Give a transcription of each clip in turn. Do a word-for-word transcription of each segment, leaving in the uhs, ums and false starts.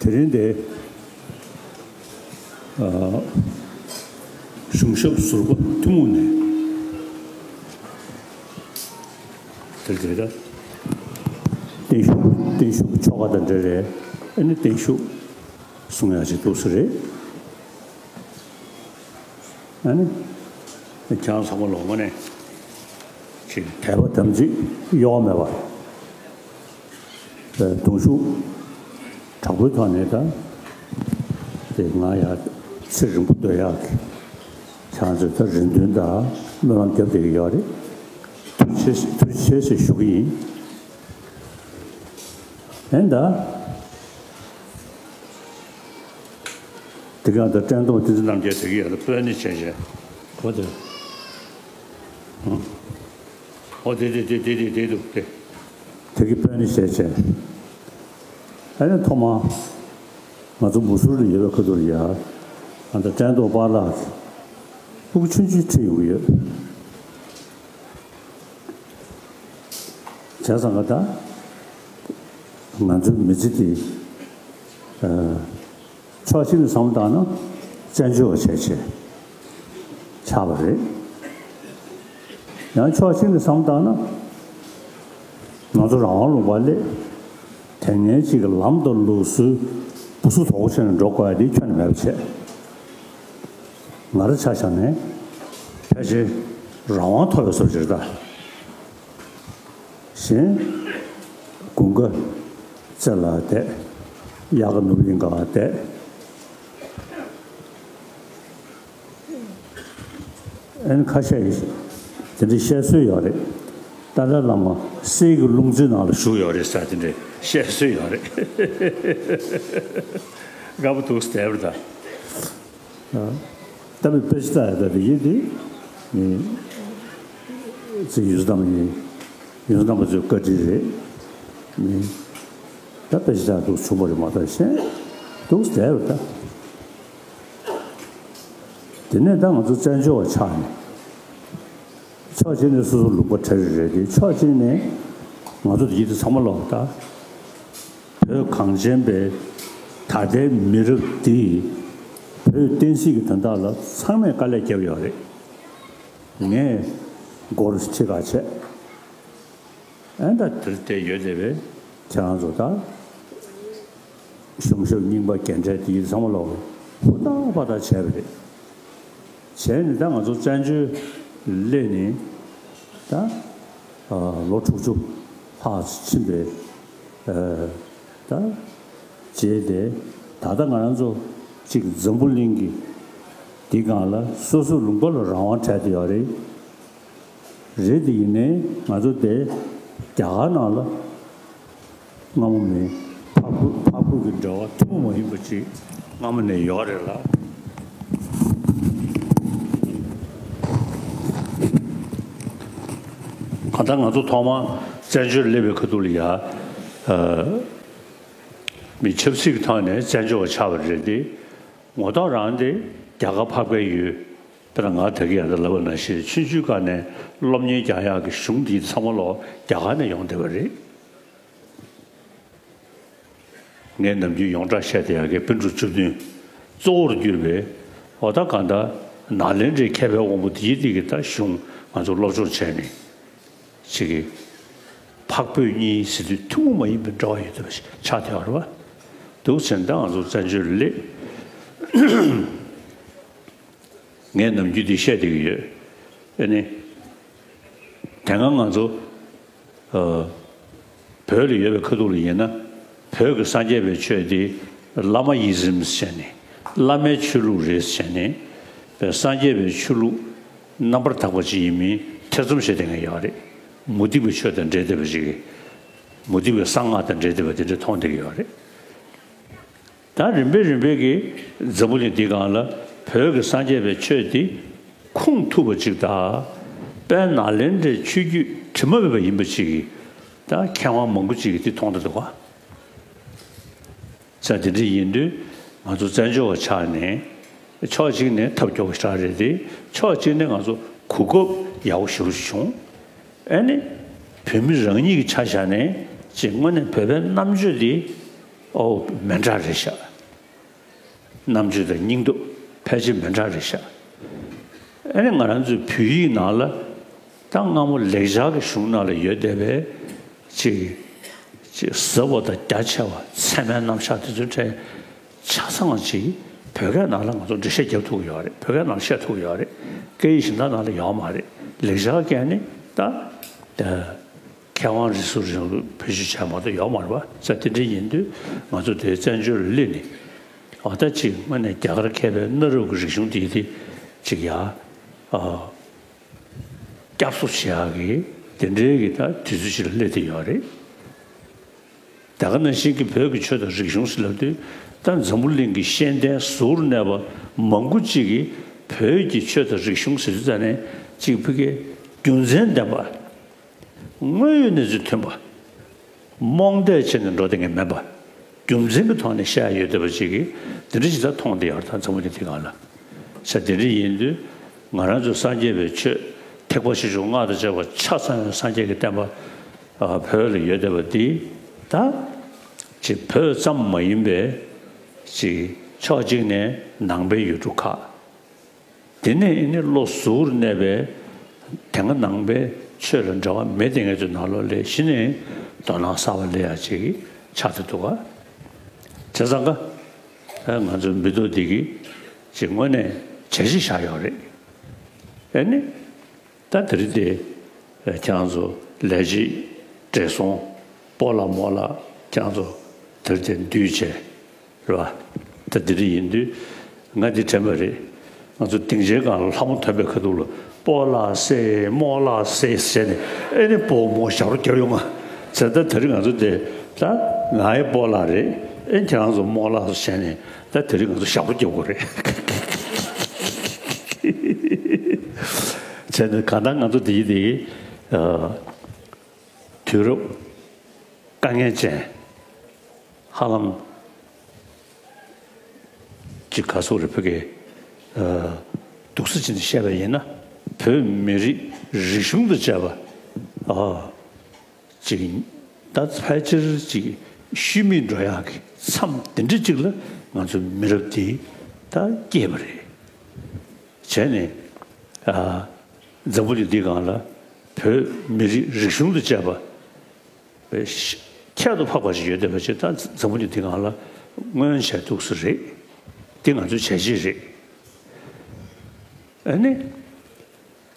དེ་རིང་དེ། ཨ། གཞུང་ཞབས་ཟུར་པ་ཐུན་མོང་ནས། དེ་རེད་ད། བརྟན་བཞུགས་བརྟན་བཞུགས་ཆོ་ག་དང་འབྲེལ་རེད། ཨ་ནི་བརྟན་བཞུགས་གསུང་ཡག་ཅིག་འདུག་ས་རེད། ཨ་ནི། ཁྱེད་རང་ཚང་མ་ལོ་ངོ་ནས་ཅིག་དད་པ་དམ་ཚིག་གཡོ་བ་མེད་པར། གདུང་ཤུགས་དྲག་པོའི་ཐོག་ནས་ད། དེ་ང་ཡང་ཚེ་རིང་པོ་སྡོད་ཡག་གི་ཆང་ཚོད་ད་རེ་འདུན་དང་སྨོན་ལམ་བརྒྱབ་བསྡད་ཀྱི་ཡོད་རེད། ཐུགས་རྗེ་ཆེ་ཐུགས་རྗེ་ཆེ་ཞེས་ཞུ་གི་ཡིན། ཨེ་ད། དེ་ག་ད་བཀྲས་མཐོང་བསྟན་འཛིན་རྣམ་རྒྱལ་དེ་གི་ཡ་ད་སྤོས་ནི་བྱས་བྱས་གོ་དེ། ཨོ་དེ་དེ་དེ་དེ་དེ་དེ་འདུག་དེ། དེ་གི་སྤོས་ནི་བྱས་བྱས། ཨ་ནི་ཐོག་མ། ང་ཚོ་མུ་ཟུར་ལ་ཡོད་པའི་ཁ་ཐུག་ལ་ཡ། ཨ་ད་བཀྲས་མཐོང་པཱ་ལགས་ཀྱི་སྤུ་གུ་ཆུང་ཆུང་ཁྲིད་ཡོང་གི་ཡོད། བྱས་ཙང་ག་ད། ང་ཚོའི་མི་ཚེ་འདི། ཨ། ཕྱོགས་གཅིག་ནས་བསམ་བློ་བཏང་ན་བཙན་བྱོལ་བ་བྱས་བྱས་ཆགས་པ་རེད། ཡང་ཕྱོགས་གཅིག་ནས་བསམ་བློ་བཏང་ན་ང་ཚོ་རང་དབང་ལུང་པ་སླེབས། དེ་སྔའི་ཅིག་གི་ལམ་དང་ལུགས་སྲོལ་སྦུ་སུ་དོག་པོ་བྱས་ནས་འགྲོ་དགོས་ཡ་དེ་ཁྱོན་ནས་མེད་པ་བྱས། ང་རང་ཆ་བཞག་ནས་ཕལ་ཆེར་རང་དབང་ཐོབ་པའི་བཟོ་ཅིག་རེད་ད། གཞན། དགུན་ཁ་རྩེ་ལ་བསྡད། དབྱར་ཁ་ནུབ་གླིང་ག་བསྡད། ཨན་ཁ་ཤས་ཡིན། དེ་འདྲའི་བཤད་སྲོལ་ཡོད་རེད། ཏཱ་ལའི་བླ་མ་གསེར་གྱི་ལུང་བཙན་ནང་ལ་བཞུགས་ཡོད་རེད་ཟེར་དེ་འདྲའི་བཤད་སྲོལ་ཡོད་རེད། དགའ་པོ་འདུག་ཟེར་བ་ད། ད་མི་དཔེ་ཆ་ལྟ་ཡ་ད་དེ་ཡིན་དེ། ནི། ཚེ་ཡུལ་སུ་བཏང་ཡིན། ཡུལ་སུ་བཏང་པ་ཚོའི་བཀའ་དྲིན་རེད། ནི། ད་དཔེ་ཆ་ལྟ་འདུག་བྱུང་བ་རེད་མ་གཏོགས་གཞན། འདུག་ཟེར་བ་ད། དེ་ནས་ད་ང་ཚོ་བཙན་བྱོལ་བ་ཆགས་ནས། ཕྱོགས་གཅིག་ནས་སོ་སོ་ལུང་པ་བྲལ་རེ་རེད་དེ་ཕྱོགས་གཅིག་ནས་ང་ཚོ་དེ་ཡིད་དུ་ཚང་མ་ལོག་ད། བོད་གངས་ཅན་པའི་ད་ལྟའི་མི་རབས་འདིས་བོད་བསྟན་སྲིད་ཀྱི་དོན་དག་ལ་ཚང་མས་དཀའ་ལས་བརྒྱབ་ཡོད་རེད། ངས་མགོ་རུ་ཁྲི་ཁ་བྱས། ཨན་ད་དེར་བལྟས་ཡོད་བསྡད་པས་ཁྱེད་རང་ཚོ་ད། གཞུང་ཞབས་རྙིང་པ་རྒན་གྲས་དེ་ཚང་མ་ལོག་ཧུར་ཐག་པ་ཐག་བྱས་པ་རེད། བྱས་ནས་ད་ང་ཚོ་བཙན་བྱོལ་སླེབས་ནས་ད་ལོ་དྲུག་ཅུ་ལྷག་ཕྱིན་པའི་ད་རྗེས་དེ་ད་ལྟ་ང་རང་ཚོ་གཅིག་འཛམ་བུ་གླིང་གི་འདི་སྒང་ལ་སོ་སོ་ལུང་པ་ལ་རང་དབང་བྲལ་བསྡད་ཡོད་རེད། རེད་དེ་ཡིན་ནའི་ང་ཚོ་དེ་རྒྱ་གར་ནང་ལ། སྔ་མོ་མིན། ཕ་ཁུ་ཕ་ཁུ་གི་འབྲེལ་བ་ཐུན་མོང་མ་ཡིན་པ་ཅིག་སྔ་མོ་ནས་ཡོད་རེད་ལ། གང་ལྟར་ང་ཚོ་ཐོག་མར་བཙན་བྱོལ་སླེབས་པའི་ཁ་ཐུག་ལ་ཡ། ཨ། མི་ཆབ་སྲིད་ཀྱི་ཐོག་ནས་བཙན་བྱོལ་བ་ཆགས་པ་རེད་དེ། ངོ་ཐོག་རང་དེ་རྒྱ་གར་འཕགས་པའི་ཡུལ། དཔེར་ན་ང་ད་གིན་ཡང་ད་ལབ་པ་ནང་བཞིན་ཆུང་ཆུང་སྒང་ནས་སློབ་གཉེར་རྒྱག་ཡག་གི་གཞུང་འདི་ཚང་མ་ལོག་རྒྱ་གར་ནས་ཡོང་བསྡད་པ་རེད། ངས་ནམ་རྒྱུན་ཡོངས་གྲགས་བཤད་བསྡད་ཡག་གི་པཎ་གྲུབ་བཅུ་བདུན་གཙོ་བོར་གྱུར་པའི་འོ་ད་གང་ལྟར་ནཱ་ལེནྡྲའི་མཁས་པའི་དབང་པོ་དེའི་སྟེང་གི་ད་གཞུང་ང་ཚོ་སློབ་སྦྱོང་བྱས་ནས་ཅིག་གི་འཕགས་བོད་གཉིས་ཟེར་དུས་ཐུན་མོང་མ་ཡིན་པའི་འབྲེལ་བ་ཡོད་བསྡད་པ་ཞིག་ཆགས་བསྡད་ཡོད་རེད་བ། འདུག་ཟེར་ན་ད་ང་ཚོ་བཙན་བྱོལ་སླེབས། ངས་ནམ་རྒྱུན་འདི་བཤད་བསྡད་ཀྱི་ཡོད། ཨ་ནི། དེ་སྔ་ང་ཚོ། ཨ། བོད་ལ་ཡོད་པའི་ཁ་ཐུག་ལ་ཡིན་ན། བོད་ཀྱི་སངས་རྒྱས་པའི་ཆོས་འདི་བླ་མ་ཡི་ཟིམ་ཟེར་ནས། བླ་མའི་ཆོས་ལུགས་རེད་ཟེར་ནས། སངས་རྒྱས་པའི་ཆོས་ལུགས་རྣམ་པར་དག་པ་ཅིག་ཡིན་མིན་ཐེ་ཚོམ་བྱེད་བསྡད་མཁན་ཡོད་རེད། མུ་སྟེགས་པའི་ཆོས་དང་འབྲེལ་བསྡད་པ་ཅིག་མུ་སྟེགས་པའི་གསང་སྔགས་དང་འབྲེལ་བསྡད་པ་དེ་འདྲ་མཐོང་བསྡད་ཀྱི་ཡོད་རེད། ད་རིམ་པས་རིམ་པས་ཀྱིས་འཛམ་བུ་གླིང་འདིའི་སྒང་ལ་བོད་ཀྱི་སངས་རྒྱས་པའི་ཆོས་འདི་ཁུངས་ཐུབ་པ་ཅིག་དང་། དཔལ་ནཱ་ལེནྡྲའི་ཆོས་བརྒྱུད་དྲི་མ་མེད་པ་ཡིན་པ་ཅིག་གིས་ད་མཁས་དབང་མང་པོ་ཅིག་གིས་འདི་མཐོང་བསྡད་འདུག་ག། ས་དེ་འདྲ་ཡིན་དུས་ང་ཚོ་བཙན་བྱོལ་བ་ཆགས་ནས་ཕྱོགས་གཅིག་ནས་ཐབས་སྐྱོ་པོ་ཞེ་དྲག་རེད་དེ། ཕྱོགས་གཅིག་ནས་ང་ཚོ་གོ་སྐབས་ཡག་པོ་ཞེ་པོ་ཅིག་བྱུང་། ཨ་ནི་བོད་མི་རང་ཉིད་ཀྱི་ཆ་བཞག་ནས་ཅིག་དངོས་གནས་བོད་པའི་རྣམ་དཔྱོད་དེ་ ཨོ་མི་འདྲ་རེད་ཤག་རྣམ་དཔྱོད་དང་སྙིང་སྟོབས་ཕལ་ཆེར་མི་འདྲ་རེད་ཤག་ཨ་ནི་ང་རང་ཚོའི་བོད་ཡིག་ནང་ལ་ད་སྔ་མོ་ལེགས་སྦྱར་གྱི་གཞུང་ནང་ལ་ཡོད་བསྡད་པའི་ཅིག་ཅིག་ཟབ་པ་དང་རྒྱ་ཆེ་བ་ཚད་མའི་རྣམ་གཞག་དེ་ཚོའི་གྲས་ཆ་ཚང་ཅིག་བོད་སྐད་ནང་ལ་ང་ཚོ་འགྲེལ་བཤད་རྒྱབ་ཐུབ་ཀྱི་ཡོད་རེད། བོད་སྐད་ནང་བཤད་ཐུབ་ཀྱི་ཡོད་རེད། སྐད་ཡིག་གཞན་དག་ནང་ལ་ཡོད་མ་རེད། ལེགས་སྦྱར་སྐད་ནི་ད་ད། མཁས་དབང་རིག་གསུམ་རིང་ལུགས་བེད་སྤྱོད་བྱས་མ་གཏོགས་ཡོད་མ་རེད་པ། ས་དེ་འདྲ་ཡིན་དུས་ང་ཚོ་དེའི་བཙན་བྱོལ་ལ་སླེབས་ནས་ཨ་ད་ཅིག་དངོས་གནས་རྒྱ་གར་མཁས་པའི་གནའ་རབས་ཀྱི་རིག་གཞུང་དེ་དེ་ཅིག་ཡ་ཨ་བསྐྱར་གསོ་བྱེད་ཡག་གི་དེ་འདྲའི་གི་ད་དུས་ཚོད་ཅིག་ལ་སླེབས་བསྡད་ཡོད་རེད། ད་ག་ནང་བཞིན་གྱི་བོད་ཀྱི་ཆོས་དང་རིག་གཞུང་ཟེར་ལབ་དུས་ད་འཛམ་བུ་གླིང་གི་ཤེས་ལྡན་གཟུགས་པོར་གནས་པ་མང་པོ་ཅིག་གིས་བོད་ཀྱི་ཆོས་དང་རིག་གཞུང་ཟེར་དུས་ཙ་ནས་ཅིག་ཕ་གིའི་རྒྱུ་མཚན་ལྡན་པ། དངོས་ཡོད་གནས་ཚུལ་མཐུན་པ། རྨོངས་དད་བྱས་ནས་འགྲོ་བསྡད་མཁན་མེད་པ། རྒྱུ་མཚན་གྱི་ཐོག་ནས་བཤད་ཡོད་བསྡད་པ་ཅིག་གིས་འདི་འདྲ་ཞིག་ད་མཐོང་བསྡད་ཡོད་རེད། ད་འཛམ་བུ་གླིང་འདི་སྒང་ལ། ས་འདི་འདྲ་ཡིན་དུས་ང་རང་ཚོ་སངས་རྒྱས་པའི་ཆོས་ཐེག་པ་ཆེ་ཆུང་སྔགས་དང་བཅས་པ་ཆ་ཚང་བའི་སངས་རྒྱས་ཀྱི་བསྟན་པ་ཨ་བོད་ལ་ཡོད་བསྡད་པ་འདི་ད་ཅིག་བོད་ཙམ་མ་ཡིན་པའི་ཅིག་ཕྱོགས་གཅིག་ནས་ནང་པའི་ཡུལ་གྲུ་ཁག་དེ་ནས་ཨེ་ནི་བློ་གཟུར་གནས་པའི་དེ་སྔ་ནང་པའི་ཆོས་ལ་འབྲེལ་བ་མེད་དེ་ངེད་ཚོའི་ནང་ལོགས་ལས་གཞི་ནས་དོ་སྣང་གསར་པ་སླེབས་ཡ་ཅིག་ཆགས་ཏེ་འདུག་ག་བྱས་ཙང་ཀ་ཨ་ང་ཚོའི་མི་ཐོག་འདི་གིས་ཅིག་དངོས་གནས་བྱས་རྗེས་བཞག་ཡོད་རེད། ཨེ་ནི་ད་དེ་རིང་དེ་ཁྱེད་རང་ཚོ་ལས་བྱེད་བགྲེས་སོང་སྤོ་ལགས་རྨོ་ལགས་ཁྱེད་རང་ཚོ་དེ་རིང་དེ་འདུས་བྱས། རེད་བ། ད་འདི་འདྲ་ཡིན་དུས་ང་འདི་དྲན་པ་རེད། ང་ཚོ་སྡིངས་ཆའི་སྒང་ལ་ལྷ་མོ་ཐོན་པའི་ཁ་ཐུག་ལ་སྤོ་ལགས་སེ་རྨོ་ལགས་སེ་ཟེར་ནས་ཨེ་ནི་སྤོ་རྨོ་ཞབས་བྲོ་རྒྱབ་ཡོང་ང་། བྱས་ཙང་ད་དེ་རིང་ང་ཚོ་དེ་ད་ང་ཡི་སྤོ་ལགས་རེད། ཨེ་ཁྱེད་རང་ཚོ་རྨོ་ལགས་སོ་བྱས་ནས་ད་དེ་རིང་ང་ཚོ་ཞབས་བྲོ་རྒྱབ་དགོས་རེད། བྱས་ནས་གང་ལྟར་ང་ཚོ་འདི་ཡི་དེ་དུས་རབས་དཀའ་ངལ་ཅན། ཧ་ལམ་ཅིག་ག་སོགས་རེ་ཕ་གི་སྡུག་ས་ཅིག་ནས་བཤད་པ་ཡིན་ན་བོད་མི་རིགས་རིག་གཞུང་དང་བཅས་པ་ཨ་ཅིག་ད་ཕལ་ཆེར་ཅིག་ཤུལ་མེད་འགྲོ་ཡག་གི་མཚམས་དེ་འདྲ་ཅིག་ལ་ང་ཚོ་མི་རབས་འདི་ད་སྐྱེས་པ་རེད། བྱས་ནས་ཨ་འཛམ་བུ་གླིང་འདིའི་སྒང་ལ་བོད་མི་རིགས་རིག་གཞུང་དང་བཅས་པ། ཁྱད་དུ་འཕགས་པ་ཞིག་ཡོད་བསྡད་པ་ཞིག་ད་འཛམ་བུ་གླིང་འདི་སྒང་ལ་མངོན་བྱས་འདུག་ས་རེད། འདི་ང་ཚོའི་བྱས་རྗེས་རེད། ཨ་ནི།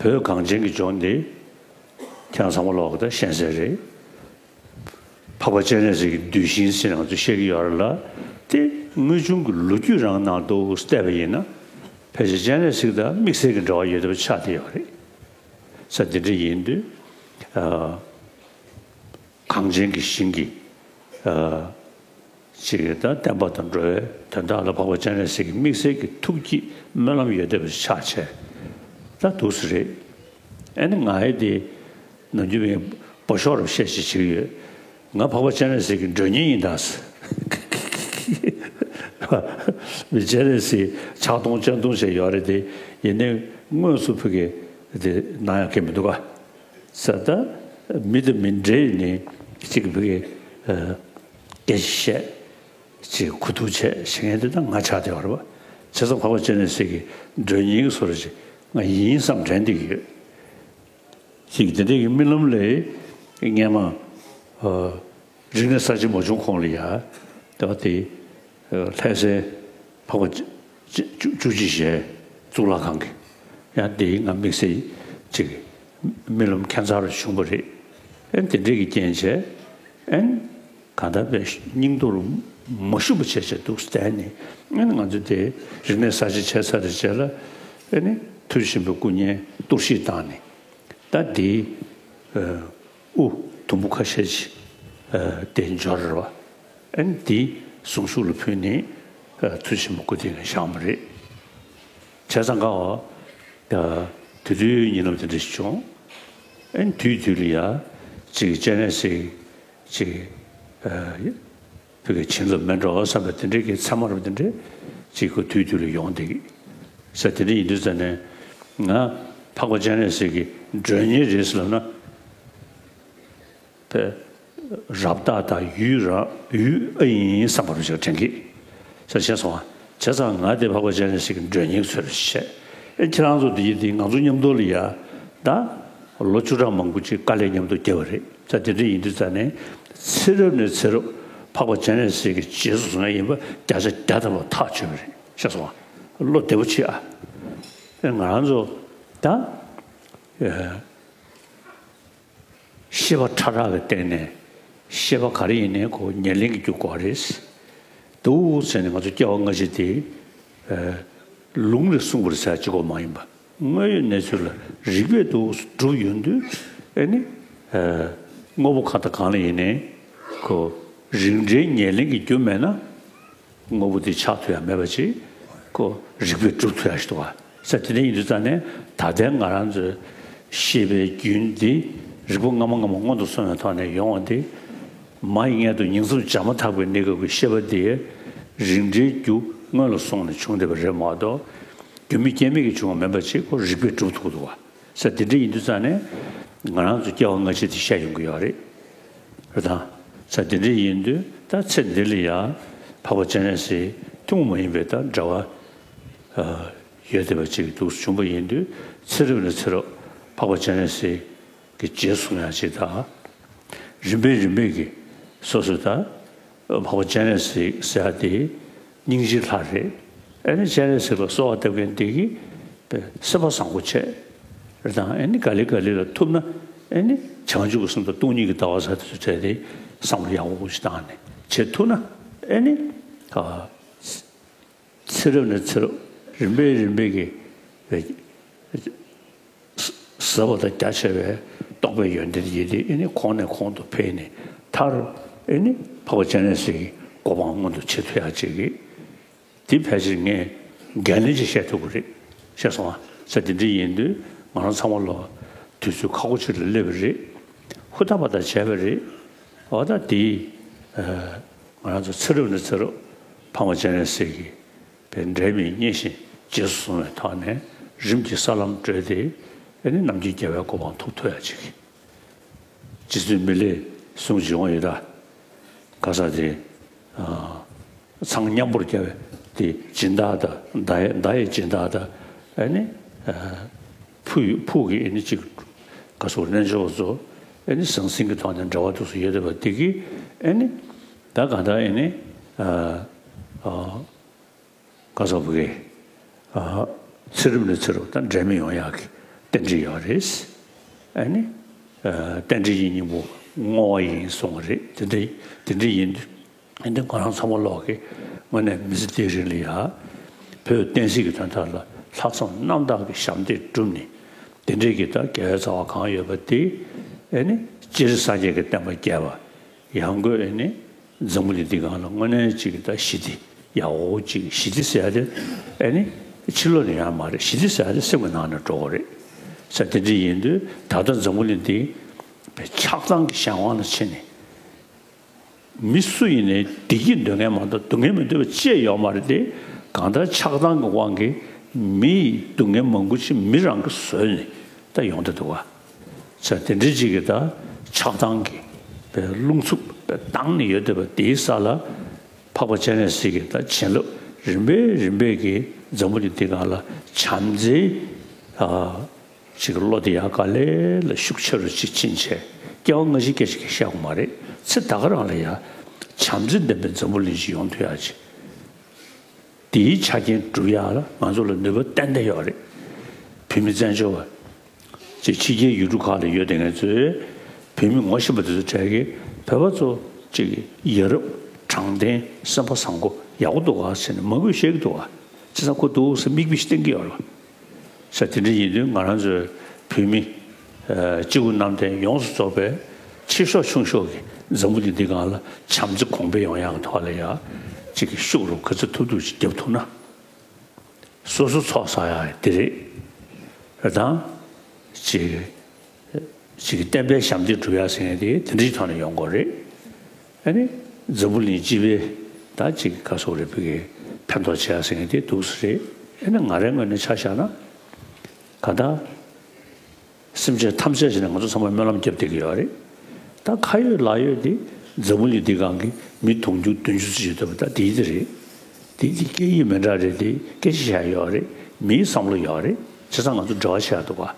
བོད་གངས་ཅན་གྱི་ལྗོངས་འདི་ཁྱེད་རང་ཚང་མ་ལོག་གི་ད་ཤེས་གསལ་རེད། འཕགས་པ་སྤྱན་རས་གཟིགས་ཀྱི་གདུལ་ཞིང་ཟེར་ནས་ང་ཚོས་བཤད་ཀྱི་ཡོད་རེད་ལ། དེ་དངོས་བྱུང་གི་ལོ་རྒྱུས་རང་ནང་དུ་བལྟས་པ་ཡིན་ན་ཕལ་ཆེར་སྤྱན་རས་གཟིགས་དང་དམིགས་བསལ་གྱི་འབྲེལ་བ་ཡོད་བསྡད་པ་ཆགས་བསྡད་ཡོད་རེད། ས་འདི་འདྲ་ཡིན་དུས་ཨ། གངས་ཅན་གྱི་ཞིང་གི་ཨ་ཅིག་ད་བསྟན་པ་དང་འགྲོ་བའི་དོན་དག་ལ་འཕགས་པ་སྤྱན་རས་གཟིགས་ཀྱི་དམིགས་བསལ་གྱི་ཐུགས་ཀྱི་སྨོན་ལམ་ཡོད་བསྡད་པ་ཆགས་བྱས་ད་འདུག་ས་རེད། ཨ་ནི་ང་ཡི་དེ་ནམ་རྒྱུན་མི་སྤོ་ཤོག་རབ་བཤད་ཅིག་བྱེད་ཀྱི་ཡོད། ང་འཕགས་པ་སྤྱན་རས་གཟིགས་ཀྱི་མགྲོན་གཉེར་ཡིན་ད་ཟེར། མི་སྤྱན་རས་གཟིགས་ཕྱག་སྟོང་སྤྱན་སྟོང་བྱས་ཡོད་རེད་དེ། ཡིན་ནའི་དངོས་སུ་ཕ་གི་དེ་གནང་ཡག་གི་མི་འདུག་ག་ས་ད་མི་དང་མི་འབྲེལ་ནས་གཅིག་གི་ཕ་གི་སྐད་ཆ་བཤད་ཅིག་གོ་ཐུག་བྱས་བྱེད་མཁན་དེ་ད་ང་ཆགས་བསྡད་པ་རེད་པ། བྱས་ཙང་འཕགས་པ་སྤྱན་རས་གཟིགས་ཀྱི་མགྲོན་གཉེར་གྱི་བཟོ་འདྲ་ཅིག་ང་ཡིན་བསམ་དྲན་བསྡད་ཀྱི་ཡོད། ཅིག་དེ་འདྲའི་གི་རྨི་ལམ་ལས་སྔས་མ་རིག་གནས་གསར་བརྗེ་མ་བྱུང་གོང་ལ་ཡ་ད་དེ་ལྷ་སའི་འཕགས་པ་བཅུ་གཅིག་ཞལ་གཙུག་ལག་ཁང་གི་ཡང་དེའི་ང་དམིགས་བསལ་ཅིག་རྨི་ལམ་ཁྱད་མཚར་བྱུང་བ་རེད། ཨན་དེ་འདྲའི་གི་རྐྱེན་བྱས་ཨན་གང་ལྟར་པའི་སྙིང་སྟོབས་མ་ཞུམ་པ་བྱས་བྱས་འདུག་བསྡད་ནས་ཨན་ང་ཚོ་དེ་རིག་གནས་གསར་བརྗེ་བྱས་ཚར་བའི་རྗེས་ལ་ཨ་ནི་མཐུ་ཆེན་པོའི་སྐུ་བརྙན་གཏོར་བཤིག་བཏང་ནས་ད་དེའི་དབུ་དུམ་བུ་ཁ་ཤས་ཅིག་དེ་འབྱོར་རེད་བ། ཨན་དེ་གཟུངས་གཞུག་ལ་ཕུལ་ནས་མཐུ་ཆེན་པོ་སྐུ་དེ་ནས་བཞེངས་པ་རེད། བྱས་ཙང་ཀ་བ་དེ་དུས་ཉིན་ལམ་དེ་འདྲ་ཞིག་བྱུང་། ཨན་དུས་དུས་ལ་ཡ་ཅིག་སྤྱན་རས་གཟིགས་ཅིག་བོད་ཀྱི་བྱིན་རླབས་མེད་འགྲོ་བསམ་པའི་དེ་འདྲའི་གི་མཚན་མ་རབ་དེ་འདྲའི་ཅིག་ཁོ་དུས་དུས་ལ་ཡོང་བསྡད་ཀྱི་ས་དེ་འདྲ་ཡིན་དུས་ཙ་ནས་ང་འཕགས་པ་སྤྱན་རས་གཟིགས་ཀྱི་མགྲོན་གཉེར་རེད་ཟེར་ལབ་ན། པའི་ རབ་བརྟགས་དང་ཡུལ་རང་ཡུལ་ཨ་ཡིན་བསམ་པ་རུ་ཞིག་དྲན་གི། ས་ཆེན་སོང་བ། བྱས་ཙང་ང་དེ་འཕགས་པ་སྤྱན་རས་གཟིགས་ཀྱི་མགྲོན་གཉེར་ཚོད་རེ་བྱས། ཨེ་ཁྱེད་རང་ཚོ་འདི་ཡི་འདི་ང་ཚོ་མཉམ་དུ་ལ་ཡ། ད། ལོ་བཅུ་ཕྲག་མང་པོ་ཅིག་དཀའ་ལས་མཉམ་དུ་བརྒྱབ་པ་རེད། ས་དེ་འདྲ་ཡིན་དུས་ཙང་ནས། ཚེ་རབས་ནས་ཚེ་རབས་འཕགས་པ་སྤྱན་རས་གཟིགས་ཀྱི་རྗེས་སུ་བཟུང་ཡ་ཡིན་པ་བརྒྱ་ཆ་བརྒྱ་ཐམ་པ་ཐག་ཆོད་པ་རེད། ཤེས་སོང་བ། བློ་བདེ་པོ་བྱེད་ཨ། ཨེ་ང་རང་ཚོ། ད། ཨེ། ཤེས་པ་ཕྲ་རགས་ཀྱི་སྟེང་ནས་ཤེས་པ་ག་རེ་ཡིན་ནའི་ཁོ་ཉེར་ལེན་གྱི་རྒྱུ་དགོས་རེད། འདུག་ཟེར་ནས་ང་ཚོ་སྐྱེ་བ་སྔ་ཕྱི་དེ་ལུང་ལས་གསུངས་པ་རེད་ཟེར་གཅིག་པོ་མ་ཡིན་པ། དངོས་ཡོད་གནས་ཚུལ་ལ་རིགས་པས་འདུག་སྒྲུབ་ཡོང་དུས་ཨེ་ནི། དངོས་པོ་གང་དང་གང་ལ་ཡིན་ནའི་ཁོ་རིགས་འགྲེའི་ཉེར་ལེན་གྱི་རྒྱུ་མེད་ན། དངོས་པོ་དེ་ཆགས་ཐུབ་ཡ་མེད་པ་ཅིག་ཁོ་རིགས་པས་སྒྲུབ་ཐུབ་ཡ་ཞིག་འདུག་བ། ས་དེ་འདྲ་ཡིན་དུས་ཙང་ནས་ད་ལྟའི་ང་རང་ཚོའི་ཤེས་པའི་རྒྱུན་འདི་རིགས་པ་སྔ་མ་སྔ་མ་སྔོན་དུ་སོང་བའི་ཐོག་ནས་ཡོང་བ་འདི། མ་ཡི་མངལ་དུ་ཉིང་མཚམས་བྱ་མ་ཐག་པའི་གནས་སྐབས་ཀྱི་ཤེས་པ་འདི་རིགས་འགྲེའི་རྒྱུ་སྔོན་ལ་སོང་ནས་བྱུང་བསྡད་པ་རེད་མ་གཏོགས། རྒྱུ་མེད་རྐྱེན་མེད་ཀྱིས་བྱུང་བ་མིན་པ་ཅིག་ཁོ་རིགས་པས་སྒྲུབ་ཐུབ་ཀྱི་འདུག་བ། ས་དེ་འདྲ་ཡིན་དུས་ཙང་ནས་ང་རང་ཚོ་སྐྱེ་བ་སྔ་ཕྱི་དེ་བཤད་ཡོང་གི་ཡོད་རེད། རེད་དང་། ས་དེ་འདྲ་ཡིན་དུས་ད་ཚེ་འདི་ལ་ཡང་འཕགས་པ་སྤྱན་རས་གཟིགས་ཐུན་མོང་མ་ཡིན་པའི་ད་འབྲེལ་བ་ཡོད་བསྡད་པ་ཅིག་འདུག་བྱུང་བ་ཡིན་དུས་ཚེ་རབས་ནས་ཚེ་རབས་འཕགས་པ་སྤྱན་རས་གཟིགས་ཀྱི་རྗེས་སུ་ཡང་ཅིག་དང་། རིམ་པས་རིམ་པས་ཀྱི་སོ་སོ་ད། འཕགས་པ་སྤྱན་རས་གཟིགས་ཟེར་ཡ་དེ་སྙིང་རྗེའི་ལྷ་རེད། ཨེ་ནི་སྤྱན་རས་གཟིགས་ལ་གསོལ་བ་བཏབ་མཁན་དེ་གིས་སེམས་པ་བཟང་པོ་བྱས། རེད་དང་ཨེ་ནི་ག་ལེ་ག་ལེ་ལ་ཐུབ་ན་ཨེ་ནི་བྱང་ཆུབ་ཀྱི་སེམས་དང་སྟོང་ཉིད་ཀྱི་ལྟ་བ་ཟེར་དེ་ཚོ་བྲལ་ཏེ་བསམ་བློ་ཡག་པོ་ཞིག་བཏང་ནས་བྱེད་ཐུབ་ན་ཨེ་ནི། ཚེ་རབས་ནས་ཚེ་རབས་རིམ་པས་རིམ་པས་ཀྱི་ཟབ་པ་དང་རྒྱ་ཆེ་བའི་རྟོགས་པའི་ཡོན་ཏན་ཡིན་ཏེ་ཨེ་ནི་གོང་ནས་གོང་དུ་འཕེལ་ནས་མཐར་ཨེ་ནི་འཕགས་པ་སྤྱན་རས་གཟིགས་ཀྱི་གོ་འཕང་མངོན་དུ་བྱེད་ཐུབ་ཡག་ཅིག་གི། དེ་ཕལ་ཆེར་ངས་འགན་ལེན་ཅིག་བཤད་ཐུབ་ཀྱི་རེད། ཤེས་སོང་ང་། ས་དེ་འདྲ་ཡིན་དུས་ང་རང་ཚང་མ་ལོ་དུས་ཚོད་ཁག་པོ་ཅིག་ལ་སླེབས་པ་རེད། ཧུར་ཐག་པ་དང་བྱས་པ་རེད། འོ་ད་དེ་ང་རང་ཚོ་ཚེ་རབས་ནས་ཚེ་རབས་འཕགས་པ་སྤྱན་རས་གཟིགས་ཀྱི་པའི་འབྲལ་མེད་མཉེས་གཤིན་རྗེས་སུ་བཟུང་བའི་ཐོག་ནས་རིམ་གྱིས་ས་ལམ་བགྲོད་དེ་ཨེ་ནི་རྣམ་མཁྱེན་རྒྱལ་བའི་གོ་འཕང་ཐོབ་ཐུབ་ཡ་ཅིག་རྗེ་བཙུན་མི་ལས་གསུང་བྱུང་བ་ཡོད་ད། ག་ས་དེ། ཚངས་མཉམ་པོར་རྒྱལ་བའི་དེ་སྦྱིན་བདག་དང་མདའ་ཡི་མདའ་ཡི་སྦྱིན་བདག་དང་ཨེ་ནི། ཕུག་ཕུག་གི་ཨེ་ནི་ཅིག་ག་སོགས་རྣལ་འབྱོར་པ་ཚོ་ཨེ་ནི་ཟང་ཟིང་གི་ཐོག་ནས་འབྲེལ་བ་འདུག་སུ་ཡོད་བསྡད་པ་དེ་གིས་ཨེ་ནི། ད་གང་ལྟར་ཨེ་ནི། ག་ས་བུ་གེ། ཚེ་རབས་ནས་ཚེ་རབས་དང་འབྲལ་མེད་ཡོང་ཡག་གི་རྟེན་འབྲེལ་ཡོད་རེད། ཨ་ནི། རྟེན་འབྲེལ་གྱི་སྙིང་པོ་བསྔོ་བ་ཡིན་གསུངས་པ་རེད། དེ་འདྲ་དེ་འདྲ་ཡིན་དུས་ཨ་ནི་ང་རང་ཚང་མ་ལོག་གི་དངོས་གནས་མི་ཚེ་འདིའི་རིང་ལ་ཡ། བོད་བསྟན་སྲིད་ཀྱི་དོན་དག་ལ་ལྷག་བསམ་རྣམ་དག་གི་ཞབས་འདེགས་བསྒྲུབས་ནས་དེ་འདྲའི་གི་ད་དགེ་བའི་རྩ་བ་གང་ཡོད་པ་དེ་ཨ་ནི་སྤྱིར་སངས་རྒྱས་ཀྱི་བསྟན་པ་རྒྱས་པ། ཡང་སྒོས་ཨེ་ནི་འཛམ་བུ་གླིང་འདི་སྒང་ལ་དངོས་གནས་ཅིག་གི་ད་ཞི་བདེ་ཡག་པོ་ཅིག་ཞི་བདེ་ཟེར་ཡ་དེ་ཨེ་ནི་ཕྱི་ལོགས་ནས་ཡོང་ཡ་མ་རེད། ཞི་བདེ་ཟེར་ཡ་དེ་སེམས་ཀྱི་ནང་ནས་འགྲོ་དགོས་རེད། ས་དེ་འདྲ་ཡིན་དུས་ད་ལྟ་འཛམ་བུ་གླིང་འདི་ཆགས་སྡང་གི་གཞན་དབང་ལ་ཕྱིན་ནས་མི་སུ་ཡིན་ནའི་བདེ་སྐྱིད་འདོད་མཁན་མ་གཏོགས་སྡུག་བསྔལ་མི་འདོད་པ་ཅི་ཡང་ཡོད་མ་རེད་དེ། གང་ལྟར་ཆགས་སྡང་གི་དབང་གིས་མི་ཡི་སྡུག་བསྔལ་མང་པོ་ཅིག་མི་རང་གིས་བཟོས་ནས་ད་ཡོང་བསྡད་འདུག་བ། ས་དེ་འདྲའི་ཅིག་གི་ད་ཆགས་སྡང་གི་པའི་རླུང་འཚུབ་པའི་བཏང་ནས་ཡོད་བསྡད་པ་དེའི་ས་ལ་འཕགས་པ་སྤྱན་རས་གཟིགས་ཀྱི་ད་བྱིན་རླབས་རིམ་པས་རིམ་པས་ཀྱིས་འཛམ་བུ་གླིང་འདི་སྒང་ལ་བྱམས་བརྩེའི་ཨ་ཅིག་བློ་དེ་ཡང་དཀའ་ལས་ལ་ཤུགས་ཆེ་རུ་ཅིག་ཕྱིན་བྱས་སྐྱེ་བ་སྔ་ཕྱི་སྐད་ཆ་གི་བཤད་དགོས་མ་རེད། ཚེ་ད་ག་རང་ལ་ཡང་བྱམས་བརྩེ་ལྡན་པའི་འཛམ་བུ་གླིང་ཞིག་ཡོང་ཐུབ་ཡག་ཅིག་དེའི་ཆ་རྐྱེན་སྒྲུབ་ཡག་ལ་ང་ཚོ་ལ་ནུས་པ་ཏན་ཏན་ཡོད་རེད། བོད་མི་བཙན་བྱོལ་བ་ཅིག་ཕྱི་རྒྱལ་ཡུལ་གྲུ་ཁག་ལ་ཡོད་བསྡད་མཁན་ཚོས་བོད་མི་ངོ་ཤེས་པ་དེ་ཚོ་གྲས་ཀྱིས་བོད་པ་ཚོ་ཅིག་ཡ་རབས་དྲང་བདེན་སེམས་པ་བཟང་པོ་ཡག་པོ་འདུག་ག་ཟེར་ནས་མང་པོས་བཤད་ཀྱི་འདུག་ག་བྱས་ཙང་ཁོ་འདུག་ཟེར་མིག་དཔེ་ཞིག་བསྟན་གྱི་ཡོད་རེད་བ། ས་དེ་འདྲ་ཡིན་དུས་ང་རང་ཚོའི་བོད་མི་སྤྱི་བོ་གནམ་བསྟན་ཡོངས་སུ་རྫོགས་པའི་ཆེ་ཤོས་ཆུང་ཤོས་ཀྱི་འཛམ་བུ་གླིང་འདི་སྒང་ལ་བྱམས་བརྩེ་གོང་འཕེལ་ཡོང་ཡག་གི་ཐོག་ལ་ཡ་གཅིག་གི་ཤུགས་རུ་ག་ཚོད་ཐུབ་ཐུབ་ཅིག་རྒྱབ་ཐུབ་ན། སོ་སོ་ཚོགས་བསགས་ཡག་དེ་རེད། རེད་དང་། གཅིག་གཅིག་གི་བསྟན་པའི་ཞབས་འདེགས་སྒྲུབ་ཡག་ཟེར་མཁན་དེ་དེ་འདྲའི་ཐོག་ནས་ཡོང་དགོས་རེད། ཨ་ནི་འཛམ་བུ་གླིང་སྤྱི་པའི་ད་གཅིག་ག་སོགས་རེད་བོད་ཀྱི་ཕན་ཐོགས་བྱེད་ཡག་ཟེར་མཁན་དེ་འདུག་སེ་རེད། ཨ་ནི་ང་རའི་ངོས་ནས་ཆ་བཞག་ན་ག་ད། སེམས་ཅན་ཐམས་ཅད་ཀྱིས་ནི་ང་ཚོ་ཚང་མ་སྨོན་ལམ་བརྒྱབ་བསྡད་ཀྱི་ཡོད་རེད། ད་ཁ་ཡོད་ལག་ཡོད་དེ་འཛམ་བུ་གླིང་འདི་སྒང་གི་མི་དུང་ཕྱུར་བདུན་ཅུ་ཙམ་ཡོད་འདུག་པ། ད་དེའི་དེ་རེད། དེ་དེ་སྐད་ཡིག་མི་འདྲ་རེད། དེ་སྐད་ཆ་བཤད་ཡོད་རེད། མིའི་བསམ་བློ་ཡོད་རེད། བྱས་ཙང་ང་ཚོ་འབྲེལ་བ་བྱས་འདུག་པ།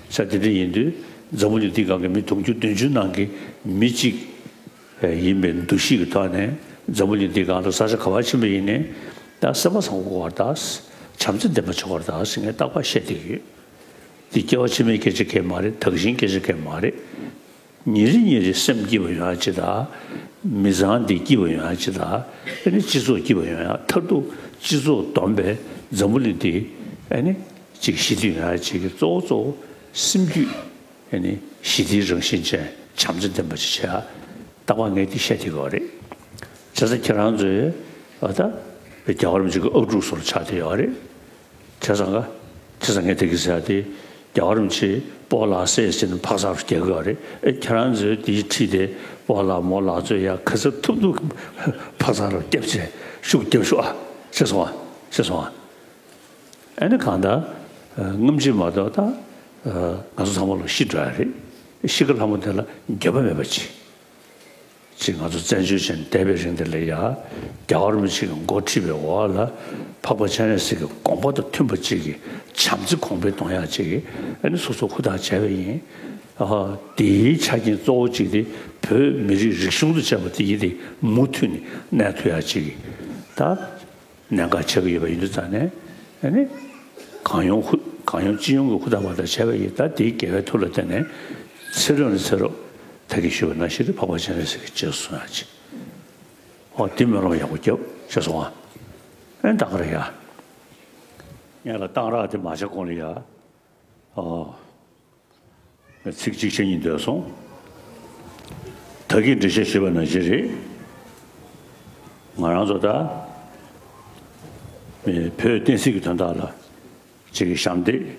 ས་དེ་འདྲ་ཡིན་དུས་འཛམ་བུ་གླིང་འདི་སྒང་གི་མི་དུང་ཕྱུར་བདུན་ཅུ་ནང་གི་མི་གཅིག་ཡིན་པའི་འདུ་ཤེས་ཀྱི་ཐོག་ནས་འཛམ་བུ་གླིང་འདི་སྒང་ལ་ས་ཆ་ག་པར་ཕྱིན་པ་ཡིན་ནའི་ད་སེམས་པ་བཟང་པོ་དགོས་པ་རེད། ད་བྱམས་བརྩེ་ལྡན་པ་བྱེད་དགོས་རེད། ད་ཟེར་ངས་རྟག་པར་བཤད་བསྡད་ཀྱི་ཡོད། འདི་སྐྱེ་བ་ཕྱི་མའི་སྐད་ཆ་གང་ཡང་མ་རེད། ད་ག་ཞིང་སྐད་ཆ་གང་ཡང་མ་རེད། ཉིན་རེ་ཉིན་རེ་སེམས་སྐྱིད་པ་ཡོང་ཡ་ཅིག་དང་། མི་ཚང་འདི་སྐྱིད་པ་ཡོང་ཡ་ཅིག་དང་། ཨ་ནི་སྤྱི་ཚོགས་སྐྱིད་པ་ཡོང་ཡ། མཐར་ཐུག་སྤྱི་ཚོགས་བསྡོམས་པས་འཛམ་བུ་གླིང་འདི་ཨ་ནི་ཅིག་ཞི་བདེ་ཡོང་ཡ་ཅིག་གི་གཙོ་བོ་གཙོ་བོ་སེམས་རྒྱུད་ཨ་ནི་ཞི་བདེའི་རང་བཞིན་ཅན་བྱམས་བརྩེ་ལྡན་པ་ཅིག་བྱེད་ཡ། རྟག་པར་ངས་འདི་བཤད་བསྡད་ཀྱི་ཡོད་རེད། བྱས་ཙང་ཁྱེད་རང་ཚོས་ཨ་ད་རྒྱལ་བ་རིན་པོ་ཆེ་གི་ཨབ་ཕྲུག་ཚོ་ལ་ཆགས་བསྡད་ཡོད་རེད། བྱས་ཙང་ག་བྱས་ཙང་ངས་དེ་གི་ཟེར་ཡ་དེ། རྒྱལ་བ་རིན་པོ་ཆེ་སྤོ་ལགས་སེ་ཟེར་ནས་ཕག་ཚག་རུ་རྒྱག་གི་ཡོད་རེད། ཨེ་ཁྱེད་རང་ཚོས་དེའི་ཁྲིད་དེ་སྤོ་ལགས་མོ་ལགས་ཚོས་ཡ་ག་ཚོད་ཐུབ་ཐུབ་ཕག་ཚག་རུ་རྒྱབ་བྱས་ཤུགས་རྒྱབ་ཤོག་ཨ། ཤེས་སོང་ཨ། ཤེས་སོང་ཨ། ཨ་ནི་གང་ལྟར་སྔ་ཕྱི་མ་གཏོགས་ད་ང་ཚོ་ཚང་མ་ལོ་ཤི་འགྲོ་ཡ་རེད། ཤི་ཁ་ལྷ་མོ་དེ་ལ་འགྱོད་པ་མེད་པ་ཅིག་ཅིག་ང་ཚོ་བཙན་བྱོལ་ཅན་འདས་པའི་རིང་འདི་ལ་ཡ། རྒྱལ་བ་རིན་པོ་ཆེ་གི་འགོ་ཁྲིད་པའི་འོག་ལ་འཕགས་པ་སྤྱན་རས་གཟིགས་ཀྱི་དགོངས་པ་དང་མཐུན་པ་ཅིག་གི་བྱམས་བརྩེ་གོང་འཕེལ་གཏོང་ཡག་ཅིག་གི་ཨ་ནི་སོ་སོ་ཧུར་ཐག་བྱས་པ་ཡིན། ཨ་དེའི་ཆ་རྐྱེན་གཙོ་བོ་གཅིག་དེ་བོད་མི་རིགས་རིག་གཞུང་དང་བཅས་པ་དེ་ཡིན་དེ་མུ་མཐུད་ནས་གནས་ཐུབ་ཡག་ཅིག་གི་ད་གནད་འགག་ཆགས་ཀྱི་ཡོད་པ་ཡིན་དུས་ཙང་ནས་ཨ་ནི་གང་ཡོང་ཧུ་གང་ཡོང་ཅི་ཡོང་གི་ཧུར་ཐག་བར་ཐག་བྱས་པ་ཡིན། ད་དེའི་དགེ་བའི་མཐུ་ལ་བརྟེན་ནས་ཚེ་རབས་ནས་ཚེ་རབས་ད་གིན་ཞུས་པ་ནང་བཞིན་རེད། འཕགས་པ་སྤྱན་རས་གཟིགས་ཀྱི་རྗེས་སུ་བཟུང་ཡག་ཅིག་ཨོ་དེ་སྨོན་ལམ་ཡག་པོ་རྒྱབ་ཤེས་སོང་ཨ། ཨེ་ད་ག་རེ་ཡ། ངས་ལ་གཏང་རག་དེ་མ་བྱས་གོང་ལ་ཡ། ཨོ། ཚིག་གཅིག་བཤད་སྙིང་འདོད་སོང་། ད་གིན་འགྲེལ་བཤད་ཞུས་པ་ནང་བཞིན་རེད། ང་རང་ཚོ་ད་བོད་བསྟན་སྲིད་ཀྱི་དོན་དག་ལ་གཅིག་གི་ཞབས་འདེགས།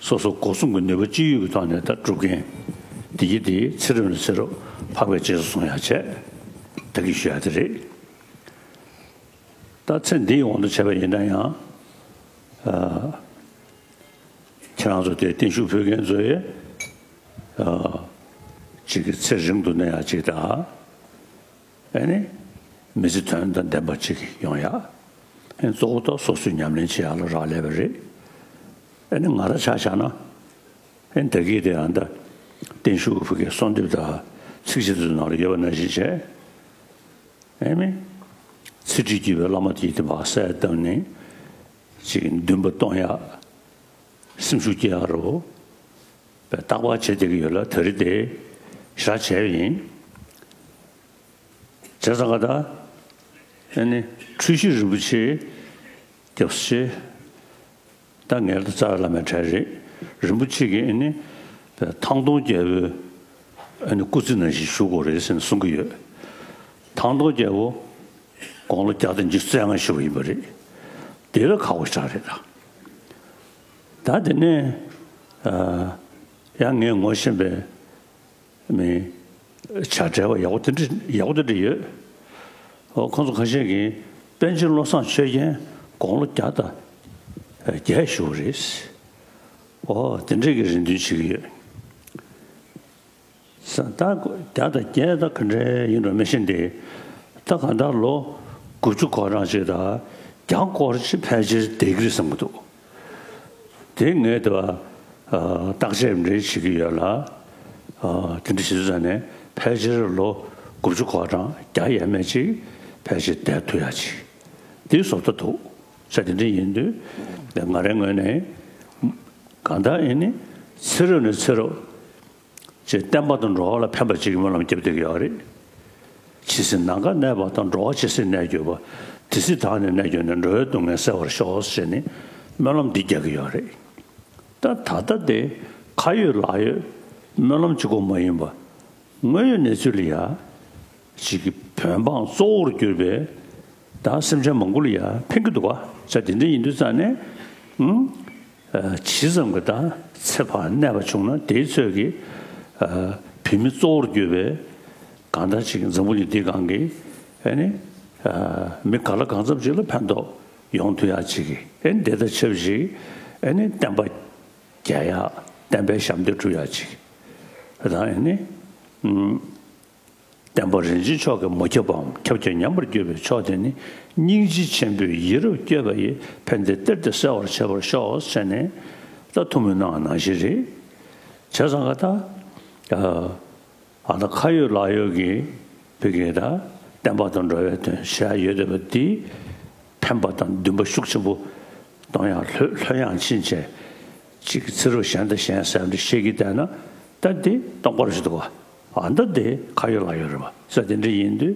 སོ་སོ་སྒོ་གསུམ་གྱི་ནུས་པ་ཅི་ཡོད་ཀྱི་ཐོག་ནས་ད་སྒྲུབ་མཁན་དེ་གྱིས་དེ་ཚེ་རབས་ནས་ཚེ་རབས་འཕགས་པའི་རྗེས་སུ་བཟུང་ཡག་བྱས། ད་གིན་ཞུ་ཡག་དེ་རེད། ད་ཚེ་འདིའི་དབང་དུ་བྱས་པ་ཡིན་ན་ཡང་། ཨ། ཁྱེད་རང་ཚོ་དེ་བརྟན་བཞུགས་ཕུལ་མཁན་ཚོས། ཨ། ཅིག་གི་ཚེ་རིང་དུ་གནས་ཡག་ཅིག་དང་། ཨ་ནི། མི་ཚེ་དོན་དང་ལྡན་པ་ཅིག་ཡོང་ཡག་ཨ་ནི་གཙོ་བོ་ད་སོ་སོས་ཉམས་ལེན་བྱེད་ཡག་ལ་རག་ལས་པ་རེད། ཨ་ནི་ང་རང་ཆ་བཞག་ན། ཨ་ནི་ད་གིན་དེ་ཡང་ད་བརྟན་བཞུགས་ཕུལ་མཁན་གསོལ་འདེབས་དང་ཚིགས་བཅད་དེ་ཚོའི་ནང་ལ་ཡོད་པ་ནང་བཞིན་བྱས། ཨེ་མི། ཚེ་ཁྲིད་བརྒྱུད་པའི་བླ་མ་དེ་དེ་བག་སེ་བཏབ་ནས་ཅིག་འདུན་པ་གཏོང་ཡག་སེམས་ཤུགས་སྐྱེ་ཡག་རུ་བའི་རྟག་པར་བྱེད་བསྡད་ཀྱི་ཡོད་ལ། ད་རེས་དེ་ཞེ་དྲག་བྱས་ཡིན། བྱས་ཙང་ག་ད་ཨེ་ནི་འཁྲུལ་ཞིག་རིན་པོ་ཆེ་རྒྱབ་སེ། ད་ངའི་ལ་རྩ་བའི་བླ་མའི་གྲས་རེད། རིན་པོ་ཆེ་གིས་ཨ་ནི་ཐང་སྟོང་རྒྱལ་པོའི་ཨ་ནི་སྐུ་ཚེ་ནང་བཞིན་བཞུགས་དགོས་རེད་ཟེར་ནས་གསུང་གི་ཡོད། ཐང་སྟོང་རྒྱལ་པོ་དགུང་ལོ་བརྒྱ་དང་ཉི་ཤུ་རྩ་ལྔ་བཞུགས་པ་ཡིན་པ་རེད། དེ་ལ་ཁག་པོ་ཞེ་དྲག་རེད་ད། ད་དེ་ནས་ཨ་ཡང་ངས་ངོ་ཤེས་པའི་མི་བྱ་བྲལ་བ་ཡག་པོ་དེ་འདྲ་ཡག་པོ་དེ་འདྲ་ཡོད། ཨོ་ཁོང་ཚོ་ཁ་ཤས་ཀྱིས་པཎ་ཆེན་བློ་བཟང་ཆོས་རྒྱན་དགུང་ལོ་བརྒྱ་དང་བརྒྱད་བཞུགས་རེད། ཨོ་དེ་འདྲས་ཀྱི་རེ་འདུན་བྱེད་ཀྱི་ཡོད། ས་ད་བརྒྱ་དང་བརྒྱད་ད་ག་འདྲས་ཡིན་འགྲོ་མི་ཤེས་འདི། ད་གང་ལྟར་ལོ་དགུ་བཅུ་གོ་གྲངས་ཅིག་དང་བརྒྱ་སྐོར་ཅིག་ཕལ་ཆེར་བསྡད་ཀྱི་རེད་བསམ་གྱི་འདུག་དེ་ངས་དེ་བ་བརྟག་དཔྱད་འདྲ་བྱེད་ཀྱི་ཡོད་ལ། དེ་འདྲ་བྱེད་དུས་ཙང་ནས་ཕལ་ཆེར་ལོ་དགུ་བཅུ་གོ་གྲངས་བརྒྱ་ཡས་མས་ཅིག་ཕལ་ཆེར་བསྡད་ཐུབ་ཡག་ཅིག་དེའི་བཟོ་ལྟ་འདུག་ས་དེ་འདྲ་ཡིན་དུས་ང་རའི་ངོས་ནས་གང་ལྟར་ཨེ་ནི་ཚེ་རབས་ནས་ཚེ་རབས་ཅིག་བསྟན་པ་དང་འགྲོ་བ་ལ་ཕན་པ་ཅིག་གི་སྨོན་ལམ་རྒྱབ་བསྡད་ཀྱི་ཡོད་རེད། ཇི་སྲིད་ནམ་མཁའ་གནས་པ་དང་། འགྲོ་བ་ཇི་སྲིད་གནས་གྱུར་པ། དེ་སྲིད་བདག་ནི་གནས་གྱུར་ནས། འགྲོ་བའི་སྡུག་བསྔལ་སེལ་བར་ཤོག་ཟེར་ནས་སྨོན་ལམ་འདི་རྒྱག་གི་ཡོད་རེད། ད་ད་ལྟ་དེ་ཁ་ཡོད་ལག་ཡོད་སྨོན་ལམ་གཅིག་པོ་མ་ཡིན་པ། དངོས་ཡོད་གནས་ཚུལ་ལ་ཡ། ཅིག་གི་བོད་འབངས་གཙོ་བོར་གྱུར་པའི་ད་སེམས་ཅན་མང་པོ་ལ་ཡ་ཕན་གྱི་འདུག་ག་ས་དེ་འདྲ་ཡིན་དུས་ཙང་ནས་ཨང་། ཇི་ཙམ་གྱི་ད་ཚེ་ཕར་གནས་པ་བྱུང་ན་དེའི་ཚོད་ཀྱི་བོད་མི་གཙོ་བོར་གྱུར་པའི་གང་ལྟར་ཅིག་འཛམ་བུ་གླིང་འདི་སྒང་གི་ཨ་ནི་མི་ག་ལ་གང་འཚམ་ཅིག་ལ་ཕན་ཐོགས་ཡོང་ཐུབ་ཡག་ཅིག་གི་ཨ་ནི་དེ་དང་ཆབས་ཅིག་ཨ་ནི་བསྟན་པ་རྒྱས་ཡག་བསྟན་པའི་ཞབས་འདེགས་སྒྲུབ་ཡག་ཅིག་ དེ་དང་ཨེ་ནི། ཨུམ། བསྟན་པ་རིན་ཆེན་མཆོག་གིས་མ་ཁྱབ་པའམ་ཁྱབ་ཀྱང་ཉམས་པར་གྱུར་པའི་ཕྱོགས་དེ་ནི། སྙིང་རྗེ་ཆེན་པོས་ཡིད་རབ་བསྐྱོད་པ་ཡིས་ཕན་བདེ་གཏེར་དུ་གསལ་བར་བྱེད་པར་ཤོག་ཟེར་ནས་ད་ཐུགས་སྨོན་གནང་བ་ནང་བཞིན་རེད། བྱས་ཙང་ག་ད། ཨ་ད་ཁ་ཡོད་ལག་ཡོད་ཀྱི་བོད་ཀྱི་ད་བསྟན་པ་དང་འགྲོ་བའི་དོན་བྱ་ཡ་ཡོད་བསྡད་པ་འདི། ཕན་པ་དང་འདུན་པ་ཤུགས་ཆེན་པོ་གཏོང་ཡང་ལྷོད་ལྷོད་ཡངས་ཕྱིན་ཆད། གཅིག་ཚེ་རབས་གཞན་དང་གཞན་ཟེར་འདྲ་བཤད་ཀྱི་བསྡད་ན། ད་འདི་སྟོང་པར་ཞིག་འདུག་བ། ཨ་ད་འདི་ཁ་ཡོད་ལག་ཡོད་རེད་བ་ཟེར། དེ་འདྲ་ཡིན་དུས་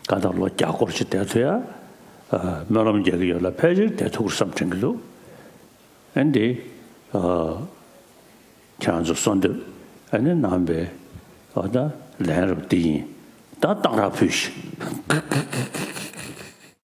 གང་ལྟར་ལོ་བརྒྱ་སྐོར་ཞིག་བསྡད་ཐུབ་ཡ། ཨ་སྨོན་ལམ་རྒྱག་གི་ཡོད་ལ། ཕལ་ཆེར་བསྡད་ཐུབ་ཀྱི་རེད་བསམ་དྲན་གྱི་འདུག་ཨ་འདི། ཨ་ཁྱེད་རང་ཚོ་གསོལ་འདེབས་ཨ་ནི་གནང་བའི་ཨ་ད་ལན་རབ་འདི་ཡིན། ད་གཏང་རག་ཕུལ་ཞིག